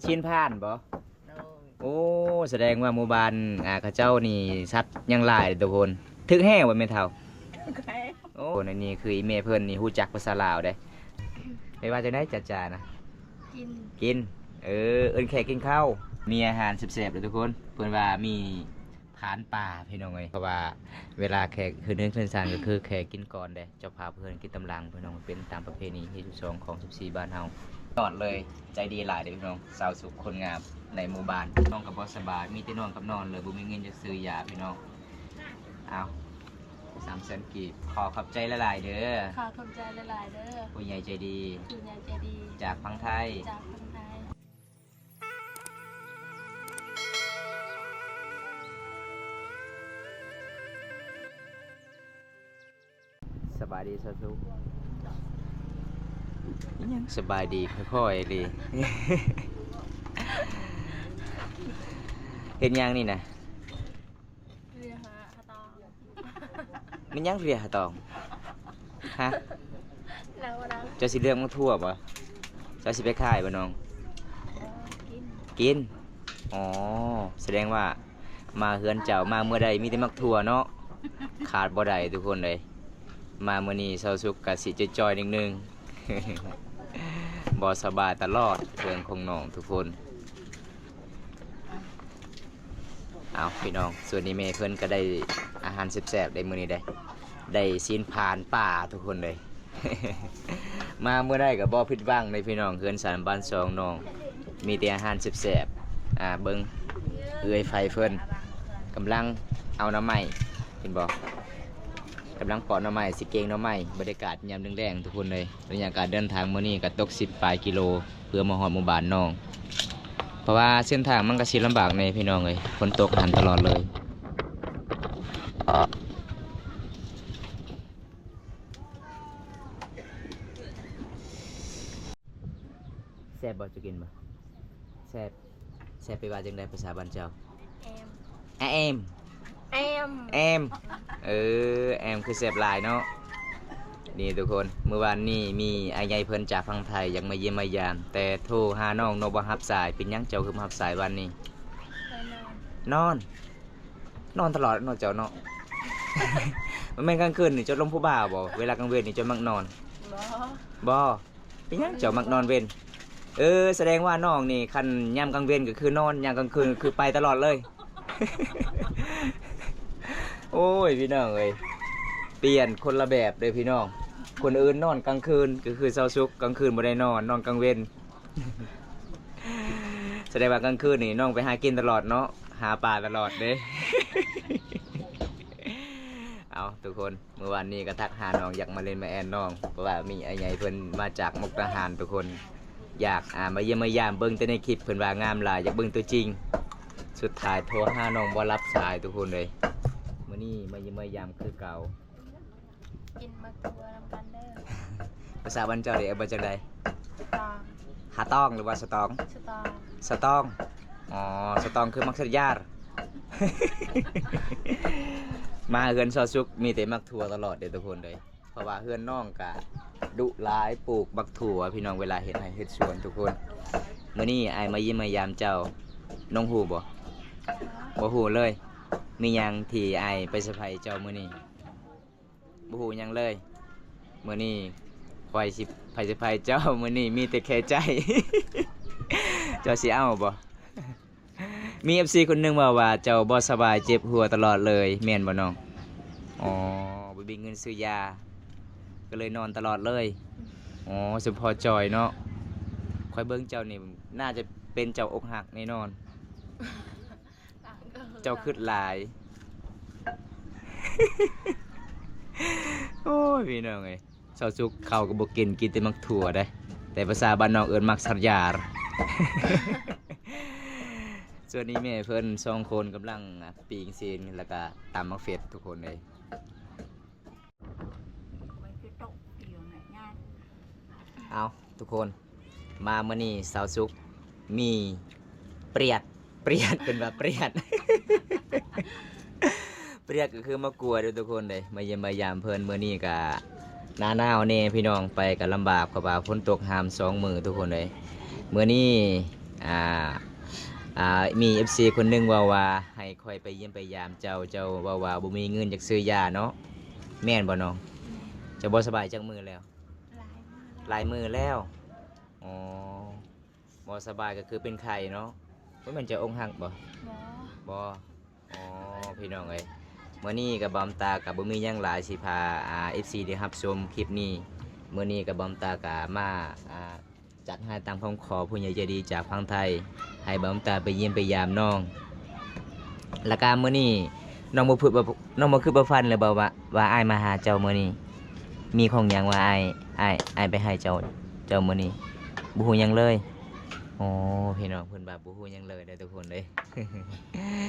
ຊີ້ນພານບໍ່? ໂດຍ. ໂອ້ ສະແດງວ່າໝູ່ບ້ານ ອ່າ ເຂົາເຈົ້ານີ້ສັດຍັງຫຼາຍເດ້ທຸກຄົນ. ຖືກແຮ່ບໍ່ແມ່ເຖົ້າ? ໂອ້ ໃນນີ້ຄືອີ່ແມ່ເພິ່ນນີ້ຮູ້ຈັກພາສາລາວເດ້. ໄປວ່າຈັ່ງໃດ ຈາຈານະ? ກິນ ກິນ. ເອີ ເອີ້ນແຂກກິນເຂົ້າ. ມີອາຫານແຊບໆເດ້ທຸກຄົນ. ເພິ່ນວ່າມີ ພານປ່າພີ່ນ້ອງເອີຍ. ເພາະວ່າເວລາແຂກຂຶ້ນເຮືອນຂຶ້ນຊານ ກໍຄືແຂກກິນກ່ອນເດ້ ເຈົ້າພາບເຮືອນກິນຕາມຫຼັງພີ່ນ້ອງ. ເປັນຕາມປະເພນີທີສິບສອງຂອງສິບສີ່ບ້ານເຮົາ. ຍອດເລີຍ ໃຈດີຫຼາຍເດ້ພີ່ນ້ອງ. ສາວສຸກຄົນງາມໃນໝູ່ບ້ານ. ນ້ອງກໍບໍ່ສະບາຍ ມີແຕ່ນອນກັບນອນເລີຍ ບໍ່ມີເງິນຈະຊື້ຢາພີ່ນ້ອງ. ເອົາ ສາມແສນກີບ. ຂໍຂອບໃຈຫຼາຍໆເດີ. ຂໍຂອບໃຈຫຼາຍໆເດີ. ຜູ້ໃຫຍ່ໃຈດີ ຜູ້ໃຫຍ່ໃຈດີ ຈາກຝັ່ງໄທ ຈາກຝັ່ງໄທ. ສະບາຍດີສາວສຸກ. ອີ່ຫຍັງສະບາຍດີຄ່ອຍໆເລີຍ. ເຮັດຫຍັງນີ້ນະ? ເລືອຫາ ຫາຕອງ. ແມ່ນຫຍັງເລືອຫາຕອງ? ຮະ? ເຈົ້າຊິເລືອກໝາກຖົ່ວບໍ່? ເຈົ້າຊິໄປຂາຍບໍ່ນ້ອງ? ກິນ. ກິນ. ອໍ ສະແດງວ່າມາເຮືອນເຈົ້າ ມາເມື່ອໃດມີແຕ່ໝາກຖົ່ວເນາະ. ຂາດບໍ່ໄດ້ທຸກຄົນເອີຍ. ມາມື້ນີ້ສາວສຸກກະຊິຈ່ອຍໆໜຶ່ງໆ. ບໍ່ສະບາຍຕະຫຼອດ ເລື່ອງຂອງນ້ອງທຸກຄົນ. ເອົາ ພີ່ນ້ອງ ສ່ວນນີ້ແມ່ເພິ່ນກໍໄດ້ອາຫານແຊບໆເດ້ມື້ນີ້ເດ້. ໄດ້ຊີ້ນພານປ່າທຸກຄົນເດ້. ມາເມື່ອໃດກໍບໍ່ຜິດຫວັງເດ້ພີ່ນ້ອງ. ເຮືອນຊານບ້ານຊ່ອງນ້ອງ ມີແຕ່ອາຫານແຊບໆ. ອ່າ ເບິ່ງເອື້ອຍໄຟເພິ່ນກຳລັງເອົາໜໍ່ໄມ້ ເຫັນບໍ່? ກຳລັງປອກໜໍ່ໄມ້ ຊິແກງໜໍ່ໄມ້. ບັນຍາກາດຍາມແລງໆທຸກຄົນເອີຍ. ໄລຍະການເດີນທາງມື້ນີ້ກໍຕົກສິບປາຍກິໂລ ເພື່ອມາຮອດໝູ່ບ້ານນ້ອງ. ເພາະວ່າເສັ້ນທາງມັນກໍຊິລຳບາກແດ່ພີ່ນ້ອງເອີຍ ຝົນຕົກຫັ້ນຕະຫຼອດເລີຍ. ແຊບບໍ່? ຈະກິນບໍ່? ແຊບ. ແຊບໄປວ່າຈັ່ງໃດພາສາບ້ານເຈົ້າ? ແອມ ອາແອມ ແອມ ແອມ. ເອີ ແອມຄືແຊບຫຼາຍເນາະ. ນີ້ທຸກຄົນ ມື້ວານນີ້ມີອ້າຍໃຫຍ່ເພິ່ນຈາກຝັ່ງໄທ ຢາກມາຢ້ຽມມາຢາມ ແຕ່ໂທຫານ້ອງ ນ້ອງບໍ່ຮັບສາຍ. ເປັນຫຍັງເຈົ້າຄືບໍ່ຮັບສາຍວານນີ້? ໄປນອນ ນອນ ນອນຕະຫຼອດເນາະເຈົ້າເນາະ. ບໍ່ແມ່ນກາງຄືນນີ້ເຈົ້າລົມຜູ້ບ່າວບໍ່? ເວລາກາງເວັນນີ້ເຈົ້າມັກນອນ? ບໍ່ ບໍ່. ເປັນຫຍັງເຈົ້າມັກນອນເວັນ? ເອີ ສະແດງວ່ານ້ອງນີ້ ຄັນຍາມກາງເວັນກໍຄືນອນ ຍາມກາງຄືນກໍຄືໄປຕະຫຼອດເລີຍ. ໂອ້ຍ ພີ່ນ້ອງເອີຍ ປ່ຽນຄົນລະແບບເດີ້ພີ່ນ້ອງ. ຄົນອື່ນນອນກາງຄືນ ກໍຄືຊາວສຸກ ກາງຄືນບໍ່ໄດ້ນອນ ນອນກາງເວັນ. ສະແດງວ່າກາງຄືນນີ້ນ້ອງໄປຫາກິນຕະຫຼອດເນາະ ຫາປາຕະຫຼອດເດ້. ເອົາ ທຸກຄົນ ມື້ວານນີ້ກໍທັກຫານ້ອງ ຢາກມາຫຼິ້ນມາແອນນ້ອງ ເພາະວ່າມີອ້າຍໃຫຍ່ເພິ່ນມາຈາກມຸກດາຫານທຸກຄົນ. ຢາກ ອ່າ ມາຢ້ຽມມາຢາມ ເບິ່ງແຕ່ໃນຄລິບ ເພິ່ນວ່າງາມຫຼາຍ ຢາກເບິ່ງຕົວຈິງ. ສຸດທ້າຍໂທຫານ້ອງບໍ່ຮັບສາຍທຸກຄົນເອີຍ. ມື້ນີ້ມາຢ້ຽມມາຢາມຄືເກົ່າ. ກິນໝາກຖົ່ວນຳກັນເດີ້. ພາສາບ້ານເຈົ້າເອີ້ນວ່າຈັ່ງໃດ? ສະຕອງ. ຫາຕອງ ຫຼືວ່າສະຕອງ? ສະຕອງ. ສະຕອງ. ອໍ ສະຕອງຄືໝາກສັດຢາ. ມາເຮືອນຊາວສຸກມີແຕ່ໝາກຖົ່ວຕະຫຼອດເດ້ທຸກຄົນເດ້. ເພາະວ່າເຮືອນນ້ອງກະດຸຫຼາຍ ປູກໝາກຖົ່ວພີ່ນ້ອງ ເວລາເຮັດໄຮ່ເຮັດສວນທຸກຄົນ. ມື້ນີ້ອ້າຍມາຢ້ຽມມາຢາມເຈົ້າ ນ້ອງຮູ້ບໍ່? ບໍ່ຮູ້ເລີຍ. ມີຫຍັງທີ່ອ້າຍໄປເຊີໄພເຈົ້າມື້ນີ້? ບໍ່ຮູ້ຫຍັງເລີຍ. ມື້ນີ້ຂ້ອຍຊິໄປເຊີໄພເຈົ້າ ມື້ນີ້ມີແຕ່ແຄ່ໃຈ. ເຈົ້າຊິເອົາບໍ່? ມີເອັຟຊີຄົນໜຶ່ງເວົ້າວ່າເຈົ້າບໍ່ສະບາຍ ເຈັບຫົວຕະຫຼອດເລີຍ ແມ່ນບໍ່ນ້ອງ? ອໍ ບໍ່ມີເງິນຊື້ຢາ ກໍເລີຍນອນຕະຫຼອດເລີຍ. ອໍ ສົມພໍຈ່ອຍເນາະ. ຂ້ອຍເບິ່ງເຈົ້ານີ້ ໜ້າຈະເປັນເຈົ້າອົກຫັກແນ່ນອນ. ເຈົ້າຄຶດຫຼາຍ. ໂອ້ຍ ພີ່ນ້ອງເອີຍ ຊາວສຸກເຂົ້າກໍບໍ່ກິນ ກິນແຕ່ໝາກຖົ່ວເດ້. ແຕ່ພາສາບ້ານນອກເອີ້ນໝາກສັດຢາ. ສ່ວນນີ້ແມ່ເພິ່ນສອງຄົນກຳລັງປີ້ງຊີ້ນ ແລ້ວກະຕຳໝາກເຟດທຸກຄົນເອີຍ. ເອົາ ທຸກຄົນ ມາມື້ນີ້ຊາວສຸກມີປຽດ ປຽດ ເພິ່ນວ່າປຽດ ປຽດກໍຄືມາກົວເດີ້ທຸກຄົນເດ້. ມາຢ້ຽມມາຢາມເພິ່ນ ມື້ນີ້ກະໜ້າໜາວແດ່ພີ່ນ້ອງ ໄປກະລຳບາກ ເພາະວ່າຝົນຕົກຫາມສອງມື້ທຸກຄົນເດ້. ມື້ນີ້ ອ່າ ອ່າ ມີເອັຟຊີຄົນໜຶ່ງເວົ້າວ່າໃຫ້ຂ້ອຍໄປຢ້ຽມໄປຢາມເຈົ້າ, ເຈົ້າເວົ້າວ່າບໍ່ມີເງິນຢາກຊື້ຢາເນາະ ແມ່ນບໍ່ນ້ອງ? ເຈົ້າບໍ່ສະບາຍຈັກມື້ແລ້ວ? ຫຼາຍມື້ແລ້ວ. ອໍ ບໍ່ສະບາຍກໍຄືເປັນໄຂ້ເນາະ. ບໍ່ແມ່ນເຈົ້າອົກຫັກບໍ່? ບໍ່ ບໍ່. ອໍ ພີ່ນ້ອງເອີຍ ມື້ນີ້ກໍບ່າວຕາກໍບໍ່ມີຫຍັງຫຼາຍຊິພາ ອ່າ ເອັຟຊີໄດ້ຮັບຊົມຄລິບນີ້. ມື້ນີ້ກໍບ່າວຕາກໍມາ ອ່າ ຈັດໃຫ້ຕາມຄຳຂໍຜູ້ໃຫຍ່ໃຈດີຈາກຝັ່ງໄທ ໃຫ້ບ່າວຕາໄປຢ້ຽມໄປຢາມນ້ອງ. ແລ້ວກໍມື້ນີ້ນ້ອງບໍ່ຄິດວ່າ ນ້ອງບໍ່ຄິດບໍ່ຝັນເລີຍບໍ່ວ່າ ວ່າອ້າຍມາຫາເຈົ້າມື້ນີ້? ມີຂອງຫຍັງວ່າອ້າຍ ອ້າຍ ອ້າຍໄປໃຫ້ເຈົ້າ ເຈົ້າມື້ນີ້? ບໍ່ຮູ້ຫຍັງເລີຍ. ໂອ້ ພີ່ນ້ອງ ເພິ່ນວ່າບໍ່ຮູ້ຫຍັງເລີຍເດີທຸກຄົນເອີຍ.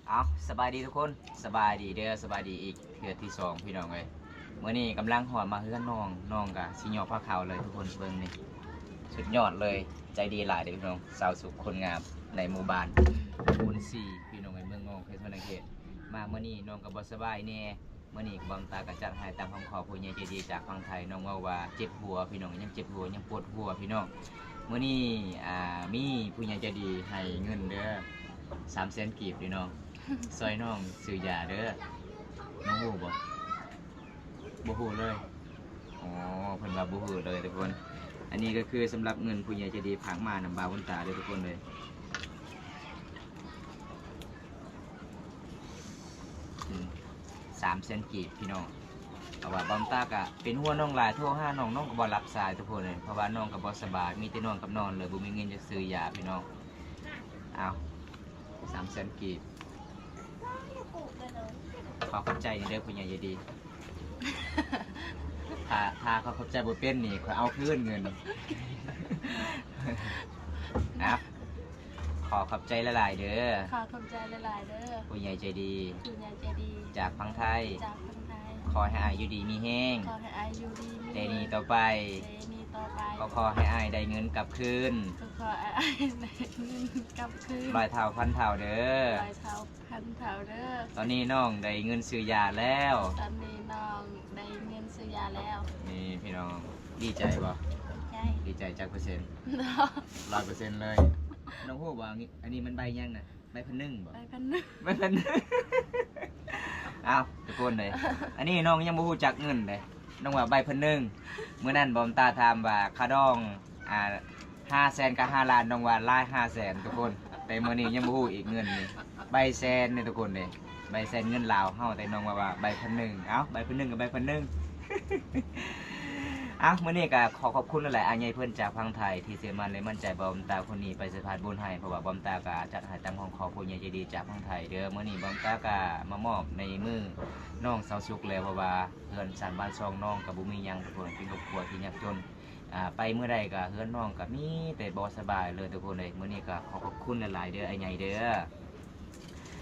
ເອົາ ສະບາຍດີທຸກຄົນ ສະບາຍດີເດີ ສະບາຍດີອີກເທື່ອທີສອງ ພີ່ນ້ອງເອີຍ. ມື້ນີ້ກຳລັງຮອດມາເຮືອນນ້ອງ ນ້ອງກະຊິຍໍ້ພາເຂົ້າເລີຍທຸກຄົນ. ເບິ່ງນີ້ ສຸດຍອດເລີຍ ໃຈດີຫຼາຍເດີພີ່ນ້ອງ. ສາວສຸກຄົນງາມໃນໝູ່ບ້ານໂພນສີ່ ພີ່ນ້ອງເອີຍ ເມືອງງອງ ແຂວງສະຫວັນນະເຂດ. ມາມື້ນີ້ນ້ອງກໍບໍ່ສະບາຍແດ່ ມື້ນີ້ບ່າວຕາກໍຈັດໃຫ້ຕາມຄຳຂໍຜູ້ໃຫຍ່ໃຈດີຈາກຝັ່ງໄທ. ນ້ອງເວົ້າວ່າເຈັບຫົວພີ່ນ້ອງ ຍັງເຈັບຫົວ ຍັງປວດຫົວພີ່ນ້ອງ. ມື້ນີ້ ອ່າ ມີຜູ້ໃຫຍ່ໃຈດີໃຫ້ເງິນເດີ ສາມແສນກີບພີ່ນ້ອງ ຊ່ອຍນ້ອງຊື້ຢາເດີ. ນ້ອງຮູ້ບໍ່? ບໍ່ຮູ້ເລີຍ. ອໍ ເພິ່ນວ່າບໍ່ຮູ້ເລີຍທຸກຄົນ. ອັນນີ້ກໍຄືສຳລັບເງິນຜູ້ໃຫຍ່ໃຈດີຝາກມານຳບ່າວບຸນຕາເດີທຸກຄົນເດີ. ອືມ ສາມແສນກີບພີ່ນ້ອງ. ເພາະວ່າບ່າວຕາກະເປັນຫ່ວງນ້ອງຫຼາຍ ໂທຫານ້ອງ ນ້ອງກໍບໍ່ຮັບສາຍທຸກຄົນເອີຍ ເພາະວ່ານ້ອງກໍບໍ່ສະບາຍ ມີແຕ່ນອນກັບນອນເລີຍ ບໍ່ມີເງິນຈະຊື້ຢາພີ່ນ້ອງ. ອ້າວ ສາມແສນກີບ. ຂໍຂອບໃຈເດີຜູ້ໃຫຍ່ໃຈດີ. ຖ້າ ຖ້າເຂົາຂອບໃຈບໍ່ເປັນນີ້ ຂ້ອຍເອົາຄືນເງິນ. ເອົາ ຂໍຂອບໃຈຫຼາຍໆເດີ. ຂໍຂອບໃຈຫຼາຍໆເດີ ຜູ້ໃຫຍ່ໃຈດີ ຜູ້ໃຫຍ່ໃຈດີ ຈາກຝັ່ງໄທ ຈາກຝັ່ງໄທ. ຂໍໃຫ້ອ້າຍຢູ່ດີມີແຮງ ຂໍໃຫ້ອ້າຍຢູ່ດີມີແຮງ ແຕ່ນີ້ຕໍ່ໄປ ແຕ່ນີ້ຕໍ່ໄປ ກໍຂໍໃຫ້ອ້າຍໄດ້ເງິນກັບຄືນ ກໍຂໍໃຫ້ອ້າຍໄດ້ເງິນກັບຄືນ ຮ້ອຍເທົ່າພັນເທົ່າເດີ ຮ້ອຍເທົ່າ ພັນເທົ່າເດີ. ຕອນນີ້ນ້ອງໄດ້ເງິນຊື້ຢາແລ້ວ ຕອນນີ້ນ້ອງໄດ້ເງິນຊື້ຢາແລ້ວ. ນີ້ພີ່ນ້ອງ ດີໃຈບໍ່? ດີໃຈ ດີໃຈຈັກເປີເຊັນ? ຮ້ອຍເປີເຊັນເລີຍ. ນ້ອງຮູ້ບໍ່ ອັນນີ້ ອັນນີ້ມັນໃບຫຍັງນະ? ໃບພັນໜຶ່ງບໍ່? ໃບພັນໜຶ່ງ ໃບພັນໜຶ່ງ. ອ້າວ ທຸກຄົນເອີຍ ອັນນີ້ນ້ອງຍັງບໍ່ຮູ້ຈັກເງິນເດ້. ນ້ອງວ່າໃບພັນໜຶ່ງ ມື້ນັ້ນບ່າວຕາຖາມວ່າຄ່າດອງ ອ່າ ຫ້າແສນກັບຫ້າລ້ານ ນ້ອງວ່າຫຼາຍຫ້າແສນທຸກຄົນ. ແຕ່ມື້ນີ້ຍັງບໍ່ຮູ້ອີກເງິນນີ້ ໃບແສນນີ້ທຸກຄົນເດ້ ໃບແສນເງິນລາວເຮົາ ແຕ່ນ້ອງວ່າ ວ່າໃບພັນໜຶ່ງ. ເອົ້າ ໃບພັນໜຶ່ງກໍໃບພັນໜຶ່ງ. ເອົ້າ ມື້ນີ້ກໍຂໍຂອບຄຸນຫຼາຍໆ ອ້າຍໃຫຍ່ເພິ່ນຈາກຝັ່ງໄທ ທີ່ເຊື່ອໝັ້ນ ແລະ ໝັ້ນໃຈບ່າວຕາຄົນນີ້ໄປສະພານບຸນໃຫ້ ເພາະວ່າບ່າວຕາກໍຈັດໃຫ້ຕາມຄຳຂໍຜູ້ໃຫຍ່ໃຈດີຈາກຝັ່ງໄທເດີ. ມື້ນີ້ບ່າວຕາກໍມາມອບໃນມື້ນ້ອງສາວສຸກແລ້ວ ເພາະວ່າ ເຮືອນຊານບ້ານຊ່ອງນ້ອງກໍບໍ່ມີຫຍັງທຸກຄົນ ເປັນຄອບຄົວທີ່ຍາກຈົນ. ອ່າ ໄປມື້ໃດກໍເຮືອນນ້ອງກໍມີແຕ່ບໍ່ສະບາຍເລີຍທຸກຄົນເອີຍ. ມື້ນີ້ກໍຂໍຂອບຄຸນຫຼາຍໆເດີ ອ້າຍໃຫຍ່ເດີ.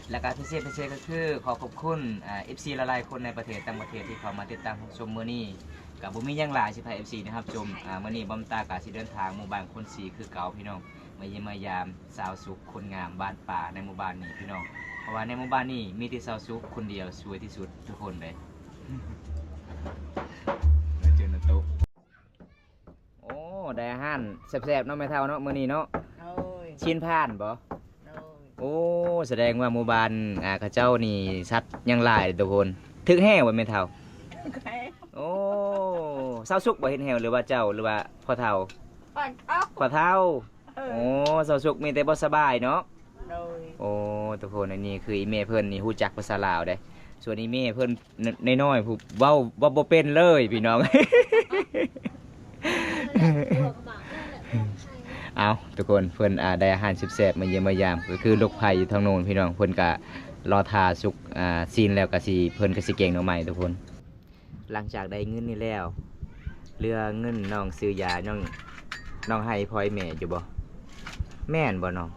ແລ້ວກໍພິເສດ ພິເສດກໍຄືຂໍຂອບຄຸນ ອ່າ ເອັຟຊີຫຼາຍໆຄົນໃນປະເທດ ຕ່າງປະເທດທີ່ເຂົ້າມາຕິດຕາມຮັບຊົມມື້ນີ້. ກໍບໍ່ມີຫຍັງຫຼາຍ ຊິພາເອັຟຊີໄດ້ຮັບຊົມ. ອ່າ ມື້ນີ້ບ່າວຕາກໍຊິເດີນທາງໝູ່ບ້ານຄົນສີຄືເກົ່າ ພີ່ນ້ອງ ມາຢ້ຽມມາຢາມສາວສຸກຄົນງາມບ້ານປ່າໃນໝູ່ບ້ານນີ້ ພີ່ນ້ອງ. ເພາະວ່າໃນໝູ່ບ້ານນີ້ມີແຕ່ສາວສຸກຄົນດຽວສວຍທີ່ສຸດທຸກຄົນເລີຍ. ມາເຈີນາໂຕະ. ໂອ້ ໄດ້ອາຫານແຊບໆເນາະແມ່ເຖົ້າເນາະ ມື້ນີ້ເນາະ. ໂດຍ. ຊີ້ນພານບໍ່? ໂດຍ. ໂອ້ ສະແດງວ່າໝູ່ບ້ານ ອ່າ ເຂົາເຈົ້ານີ້ສັດຍັງຫຼາຍເດ້ທຸກຄົນ. ຖືກແຮ້ວບໍ່ແມ່ເຖົ້າ? ຖືກແຮ້ວ. ໂອ້ ສາວສຸກບໍ່ເຮັດແຮ້ວ ຫຼືວ່າເຈົ້າ ຫຼືວ່າພໍ່ເຖົ້າ? ພໍ່ເຖົ້າ. ພໍ່ເຖົ້າ. ເອີ. ໂອ້ ສາວສຸກມີແຕ່ບໍ່ສະບາຍເນາະ. ໂດຍ. ໂອ້ ທຸກຄົນ ອັນນີ້ຄືອີ່ແມ່ເພິ່ນນີ້ຮູ້ຈັກພາສາລາວເດ້. ສ່ວນອີ່ແມ່ເພິ່ນ ນ- ນ້ອຍໆ ຜູ້ເວົ້າ ເວົ້າບໍ່ເປັນເລີຍພີ່ນ້ອງ. ເອົ້າ ທຸກຄົນ ເພິ່ນ ອ່າ ໄດ້ອາຫານແຊບໆ ມາຢ້ຽມມາຢາມ ກໍຄືລູກໄຜ່ຢູ່ທາງໂນ້ນພີ່ນ້ອງ. ເພິ່ນກະລໍຖ້າສຸກ ອ່າ ຊີ້ນແລ້ວກະຊິ ເພິ່ນກະຊິແກງໜໍ່ໄມ້ທຸກຄົນ. ຫຼັງຈາກໄດ້ເງິນນີ້ແລ້ວ ເຫຼືອເງິນນ້ອງຊື້ຢາ ນ້ອງ ນ້ອງໃຫ້ພໍ່ໃຫ້ແມ່ຢູ່ບໍ່? ແມ່ນບໍ່ນ້ອງ?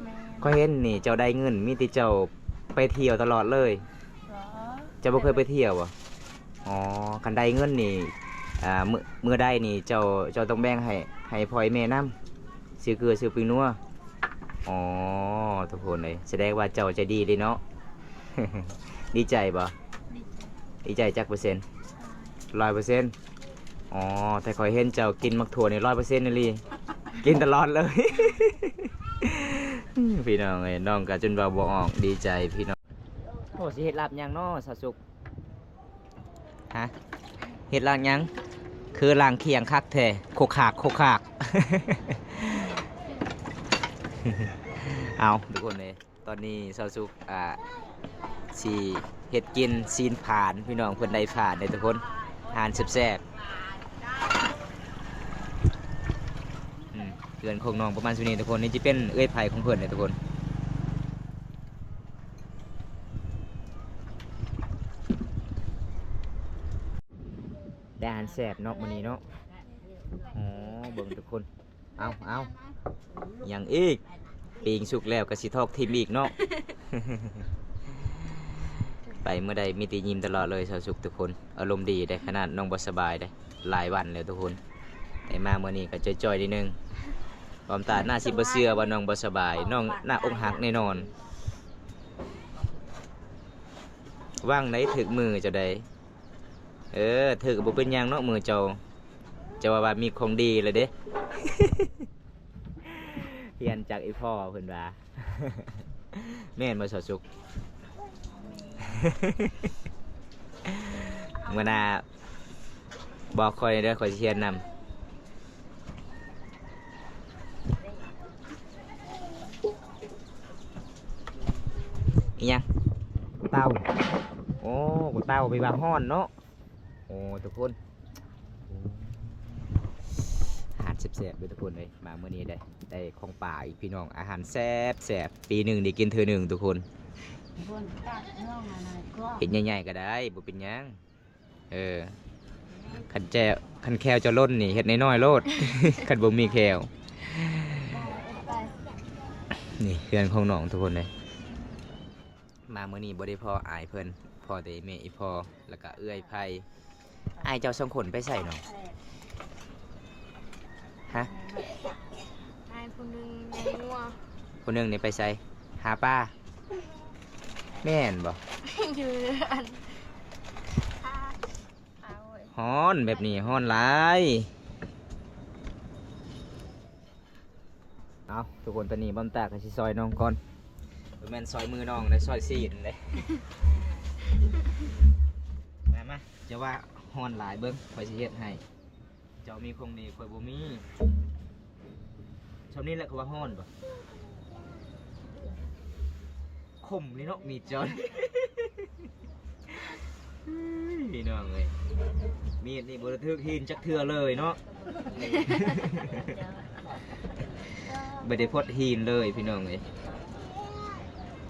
ແມ່ນ. ຂ້ອຍເຫັນນີ້ເຈົ້າໄດ້ເງິນ ມີແຕ່ເຈົ້າໄປທ່ຽວຕະຫຼອດເລີຍ. ບໍ່. ເຈົ້າບໍ່ເຄີຍໄປທ່ຽວບໍ່? ອໍ ຄັນໄດ້ເງິນນີ້ ອ່າ ມື້ ມື້ໃດນີ້ເຈົ້າ ເຈົ້າຕ້ອງແບ່ງໃຫ້ ໃຫ້ພໍ່ໃຫ້ແມ່ນຳ ຊື້ເກືອຊື້ປິງນົວ. ອໍ ທຸກຄົນເອີຍ ສະແດງວ່າເຈົ້າໃຈດີເລີຍເນາະ. ດີໃຈບໍ່? ດີໃຈ. ດີໃຈຈັກເປີເຊັນ? ຮ້ອຍເປີເຊັນ. ອໍ ແຕ່ຂ້ອຍເຫັນເຈົ້າກິນໝາກຖົ່ວນີ້ຮ້ອຍເປີເຊັນອີ່ຫຼີ ກິນຕະຫຼອດເລີຍ. ພີ່ນ້ອງເອີຍ ນ້ອງກໍຈົນເວົ້າບໍ່ອອກ ດີໃຈພີ່ນ້ອງ. ໂອ້ ຊິເຮັດລາບຫຍັງເນາະສາວສຸກ? ຮະ ເຮັດລາບຫຍັງ? ຄືລ້າງຄຽງຄັກແທ້ ໂຄກຄາກ ໂຄກຄາກ. ເອົາ ທຸກຄົນເອີຍ ຕອນນີ້ສາວສຸກ ອ່າ ຊິເຮັດກິນຊີ້ນຜານ ພີ່ນ້ອງ ເພິ່ນໄດ້ຜານເດ້ທຸກຄົນ ອາຫານແຊບໆ. ອືມ ເຮືອນຂອງນ້ອງປະມານສ່ຳນີ້ທຸກຄົນ ນີ້ຈະເປັນເອື້ອຍໃຜຂອງເພິ່ນເດ້ທຸກຄົນ. ໄດ້ອາຫານແຊບເນາະມື້ນີ້ເນາະ. ອໍ ເບິ່ງທຸກຄົນ ເອົາ ເອົາ ຫຍັງອີກ? ປີ້ງສຸກແລ້ວກໍຊິຖອກຖິ້ມອີກເນາະ. ໄປເມື່ອໃດມີແຕ່ຍິ້ມຕະຫຼອດເລີຍສາວສຸກທຸກຄົນ ອາລົມດີເດ້ ຂະໜາດນ້ອງບໍ່ສະບາຍເດ້ ຫຼາຍວັນແລ້ວທຸກຄົນ ໄດ້ມາມື້ນີ້ກໍຈ່ອຍໆນິດໜຶ່ງ. ບອມຕາໜ້າຊິບໍ່ເຊື່ອວ່ານ້ອງບໍ່ສະບາຍ ນ້ອງໜ້າອົກຫັກແນ່ນອນ. ຫວ່າງໃດຖືກມືເຈົ້າໃດ? ເອີ ຖືກກໍບໍ່ເປັນຫຍັງເນາະ ມືເຈົ້າ ເຈົ້າວ່າ ວ່າມີຂອງດີແລ້ວເດ້. ຮຽນຈາກອີ່ພໍ່ເພິ່ນວ່າ ແມ່ນບໍ່ສາວສຸກ? ມື້ໜ້າບອກຂ້ອຍເດີ ຂ້ອຍຊິຮຽນນຳ. ອີຫຍັງ? ເຕົາ. ໂອ້ ເຕົາ ແປວ່າຮ້ອນເນາະ. ໂອ້ ທຸກຄົນ ອາຫານແຊບໆເດີທຸກຄົນເອີຍ ມາມື້ນີ້ໄດ້ ໄດ້ຂອງປ່າອີກພີ່ນ້ອງ ອາຫານແຊບໆ ປີໜຶ່ງໄດ້ກິນເທື່ອໜຶ່ງທຸກຄົນ. ເປັນໃຫຍ່ໆກໍໄດ້ ບໍ່ເປັນຫຍັງ. ເອີ ຄັນແຈ ຄັນແຂ້ວເຈົ້າຫຼົ່ນນີ້ ເຮັດນ້ອຍໆໂລດ ຄັນບໍ່ມີແຂ້ວ. ນີ້ເຮືອນຂອງນ້ອງທຸກຄົນເອີຍ. ມາມື້ນີ້ບໍ່ໄດ້ພໍ້ອ້າຍເພິ່ນ ພໍ້ແຕ່ແມ່ອີ່ພໍ່ ແລ້ວກະເອື້ອຍໄພ. ອ້າຍເຈົ້າສອງຄົນໄປໃສເນາະ? ຮະ? ອ້າຍຜູ້ໜຶ່ງລ້ຽງງົວ ຜູ້ໜຶ່ງນີ້ໄປໃສ? ຫາປາ. ແມ່ນບໍ່? ຢູ່ເຮືອນ. ຮ້ອນແບບນີ້ ຮ້ອນຫຼາຍ. ເອົາ ທຸກຄົນ ຕອນນີ້ບອມຕາກໍຊິຊອຍນ້ອງກ່ອນ ບໍ່ແມ່ນຊອຍມືນ້ອງເດ້ ຊອຍຊີ້ນເດ້. ມາ ມາ ເຈົ້າວ່າຮ້ອນຫຼາຍ ເບິ່ງ ຂ້ອຍຊິເຮັດໃຫ້. ເຈົ້າມີຂອງດີ ຂ້ອຍບໍ່ມີ. ຊ່ຳນີ້ແຫຼະ ເຂົາວ່າຮ້ອນບໍ່? ຄົມນີ້ເນາະ ມີດເຈົ້າ. ເອີຍ ພີ່ນ້ອງເອີຍ ມີດນີ້ບໍ່ໄດ້ຖືກຫີນຈັກເທື່ອເລີຍເນາະ. ບໍ່ໄດ້ພົດຫີນເລີຍພີ່ນ້ອງເອີຍ.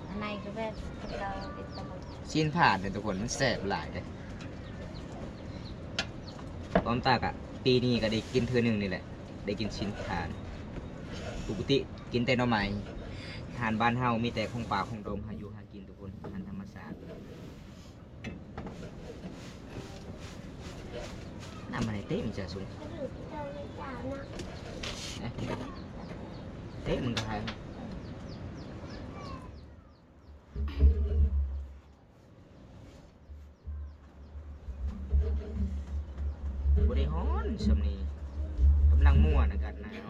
ອັນໃນກໍແບບ ຊີ້ນຜານເດ້ທຸກຄົນ ມັນແຊບຫຼາຍເດ້. ບອມຕາກະ ປີນີ້ກໍໄດ້ກິນເທື່ອໜຶ່ງນີ້ແຫຼະ ໄດ້ກິນຊີ້ນຜານ. ປົກກະຕິກິນແຕ່ໜໍ່ໄມ້. ອາຫານບ້ານເຮົາມີແຕ່ຂອງປ່າຂອງດົງ ຫາຢູ່ຫາກິນທຸກຄົນ ອາຫານທຳມະຊາດ. ນ້ຳມັນໃຫ້ເຕັມຈະສຸງ ເຕັມມັນກໍໃຫ້. ບໍ່ໄດ້ຮ້ອນຊ່ຳນີ້ ກຳລັງມ່ວນ ອາກາດໜາວ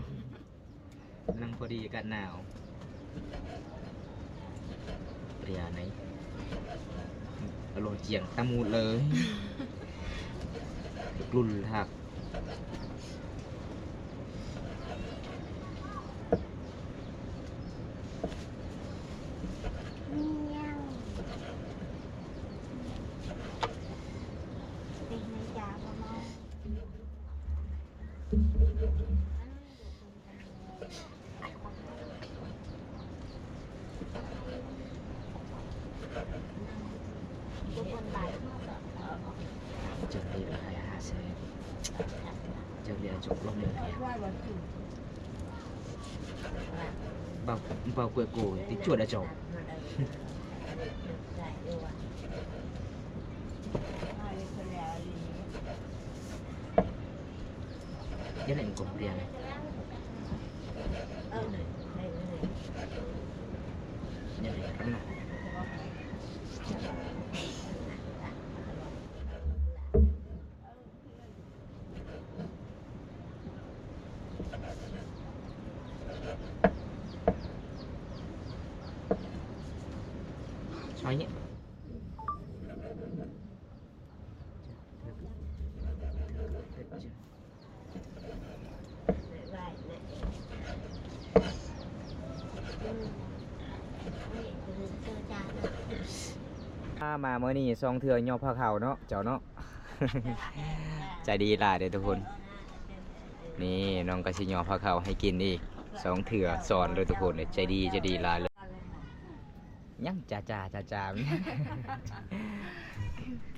ກຳລັງພໍດີອາກາດໜາວ. ເປັນຫຍັງ ອາລົມຈຽງຕາມູດເລີຍ ລຸນທັກ. ເຈົ້າເລີຍເອົາໃຫ້ຫ້າແສນ ເຈົ້າເລີຍເອົາຈົກລົງເລີຍ. ເບົາ ເບົາກວຍໂກຍຕິດຈວດລະຈອກ. ເຮັດໃຫ້ມັນກົມເກລີຍນະ. ເຮັດໃຫ້ ເຮັດໃຫ້ ເ เอาอย่างนี้ มา มามื้อนี้สองเทื่อยอดพาเข้าเนาะ เจ้าเนาะ ใจดีหลายเด้อทุกคน นี่น้องก็สิยอดพาเข้าให้กินอีกสองเทื่อซ้อนเลยทุกคน ใจดี ใจดีหลายเลย ยังจ้าจ้าจ้าจ้า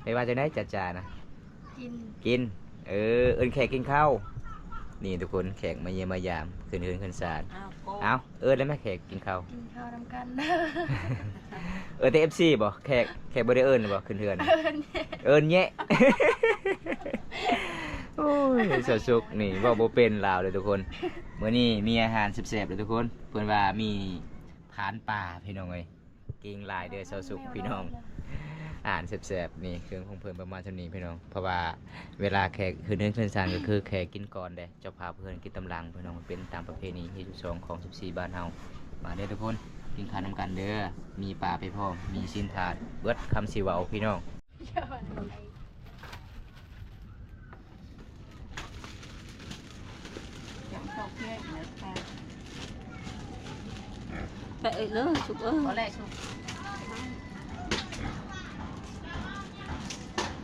ไปว่าจั่งใด๋จ้าจ้านะ กิน กิน เออ เอิ้นแขกกินข้าว นี่ทุกคน แขกมาเยี่ยมมายาม ขึ้นเฮือนขึ้นซาน อ้าว เอ้า เอิ้นแล้วแม่แขกกินข้าว กินข้าวนำกัน เอิ้นแต่ เอฟซี บ่ แขก แขกบ่ได้เอิ้นบ่ ขึ้นเฮือน เอิ้นแยะ เอิ้นแยะ โอ้ย สาวสุกนี่เว้าบ่เป็นลาวเลยทุกคน มื้อนี้มีอาหารแซ่บๆเลยทุกคน เพิ่นว่ามี ผานป่าพี่น้องเอ้ย เก่งหลายเด้อ สาวสุกพี่น้อง อาหารแซ่บๆ นี่เครื่องของเพิ่นประมาณเท่านี้พี่น้อง เพราะว่าเวลาแขกขึ้นเฮือนขึ้นซานก็คือแขกกินก่อนเด้ เจ้าภาพเพิ่นกินตามหลังพี่น้อง เป็นตามประเพณีฮีตที่สองของสิบสี่บ้านเฮา มาเด้อทุกคน กินข้าวนำกันเด้อ มีปลาไปพร้อม มีซี้นทาด เบิดคำสิเว้าพี่น้อง ไปเอ้ยเด้อ สุกเอ้ย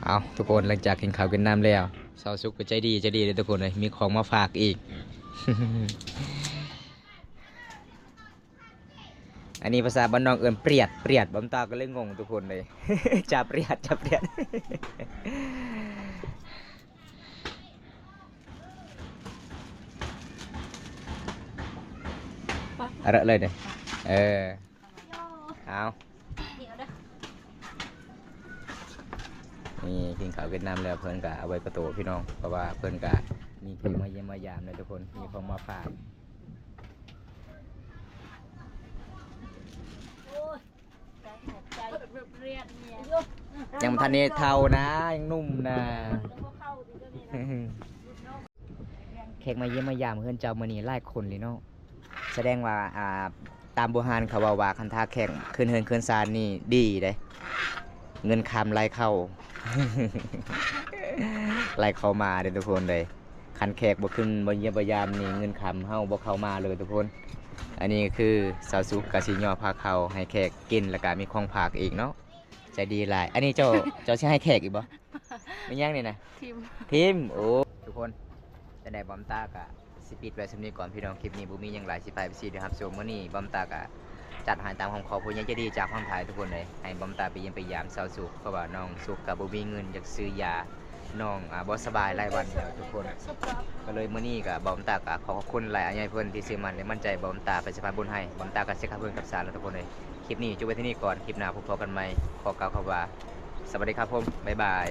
เอาทุกคน หลังจากกินข้าวกินน้ำแล้ว สาวสุกก็ใจดี ใจดีเลยทุกคนเลย มีของมาฝากอีก อันนี้ภาษาบ้านนอกเอิ้นเปรียด เปรียด บอมตาก็เลยงงทุกคนเลย จ่าเปรียด จ่าเปรียด อะเรอะเลยเด้ เออ เอา นี่กินข้าวกินน้ำแล้วเพิ่นก็เอาไว้ประตูพี่น้อง เพราะว่าเพิ่นก็มีแขกมาเยี่ยมมายามนะทุกคน มีของมาฝาก ยังบ่ทันได้เฒ่านะ ยังหนุ่มนะ แขกมาเยี่ยมมายามเฮือนเจ้ามื้อนี้หลายคนเลยเนาะ แสดงว่า อ่า ตามโบราณเขาเว้าว่าคันถ้าแขกขึ้นเฮือนขึ้นซานนี่ดีเด้ เงินคำไหลเข้า ไหลเข้ามาเด้อทุกคนเด้อ คันแขกบ่ขึ้นบ่เยี่ยมบ่ยามนี่ เงินคำเฮาบ่เข้ามาเลยทุกคน อันนี้คือสาวสุกกะสิยอดพาเข้าให้แขกกิน แล้วกะมีของฝากอีกเนาะ ใจดีหลาย อันนี้เจ้า เจ้าสิให้แขกอีกบ่ แม่นหยังนี่นะ ทิม ทิม โอ้ ทุกคน จั่งใด๋บอมตากะสิปิดไว้ส่ำนี้ก่อนพี่น้อง คลิปนี้บ่มีหยังหลาย สิพา เอฟซี ได้รับชม มื้อนี้บอมตากะจัดให้ตามคำขอผู้ใหญ่ใจดีจากฝั่งไทยทุกคนเลย ให้บอมตาไปเยี่ยมไปยามสาวสุก เพราะว่าน้องสุกกะบ่มีเงินอยากซื้อยา น้อง อ่า บ่สบายหลายวันแล้วทุกคน ก็เลยมื้อนี้กะบอมตากะขอขอบคุณหลาย อาใหญ่เพิ่นที่ซื่อมั่นและมั่นใจบอมตาเป็นสะพานบุญให้ บอมตากะสิกลับเฮือนกลับซานแล้วทุกคนเลย คลิปนี้จบไว้เท่านี้ก่อน คลิปหน้าพบกันใหม่ ขอกล่าวคำว่า สวัสดีครับผม บ๊ายบาย